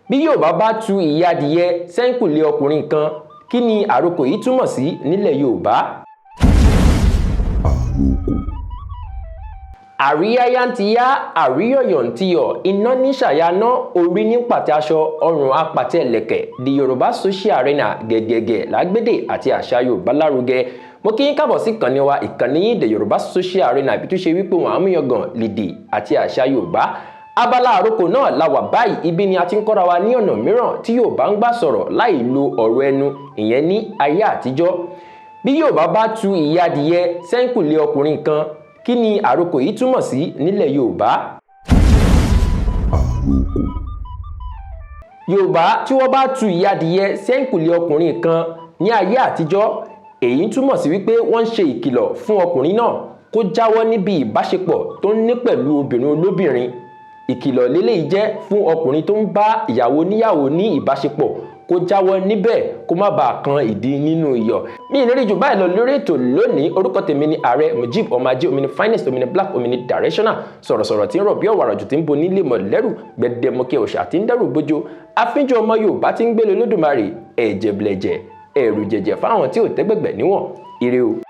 Bí Yorùbá bá tu ìyẹ́ adìyẹ sẹ́ńkùlé ọkùnrin kan, kí ni àrokò yìí túmọ̀ sí nílẹ̀ Yorùbá? Àrokò. Àríyáyá ń ti yá, àríyọ̀yọ̀ ń ti yọ̀, iná ní ṣàyàná, orí ní pàtẹ aṣọ, ọrùn apàtẹ lẹ̀kẹ̀. The Yorùbá Social Arena, gẹ̀gẹ̀gẹ̀ lágbédè àti àṣà Yorùbá lárugẹ. Mo kí yín káàbọ̀ sí ìkànnì wa, ìkànnì yín, The Yorùbá Social Arena, ibi tó ṣe wípé wọn àmúyangàn lèdè àti àṣà Yorùbá. Abala àrokò náà la wà báyìí. Ibi ni a ti ń kọ́ra wa ní ọ̀nà mìíràn tí Yorùbá ń gbà sọ̀rọ̀ láì lo ọ̀rọ̀ ẹnu, ìyẹn ní ayé àtijọ́. Bí Yorùbá bá tu ìyẹ́ adìyẹ sẹ́ńkùlé ọkùnrin kan, kí ni àrokò yìí túmọ̀ sí nílẹ̀ Yorùbá? Àrokò. Yorùbá tí wọ́n bá tu ìyẹ́ adìyẹ sẹ́ńkùlé ọkùnrin kan ní ayé àtijọ́, èyí ń túmọ̀ sí wípé wọ́n ń ṣe ìkìlọ̀ fún ọkùnrin náà kó jáwọ́ níbi ìbáṣepọ̀ tó ń ní pẹ̀lú obìnrin olóbìnrin. Ìkìlọ̀ lélẹ́yìí jẹ́ fún ọkùnrin tó ń bá ìyàwó níyàwó ní ìbáṣepọ̀, kó jáwọ́ níbẹ̀ kó má bàa kan ìdí nínú iyọ̀. Mi ìlérí jù báyìí lọ lórí ètò lónìí. Orúkọ tèmi ni Ààrẹ Mujib ọmọ ajé, omini finest, omini black, omini directional, sọ̀rọ̀sọ̀rọ̀ tí ń rọ̀ bí ọ̀wàrà jù, tí ń bo nílé mọ̀ lẹ́rù, gbẹdẹmọkẹ òòṣà tí ń dẹ́rù bójó, àfínjú ọmọ Yorùbá tí ń gbélé Olódùmarè, ẹ̀jẹ̀ blẹ̀jẹ̀, ẹ̀rù jẹ̀jẹ̀ fáwọn tí ò tẹ́gbẹ̀gbẹ̀ níwọ̀n. Ire o.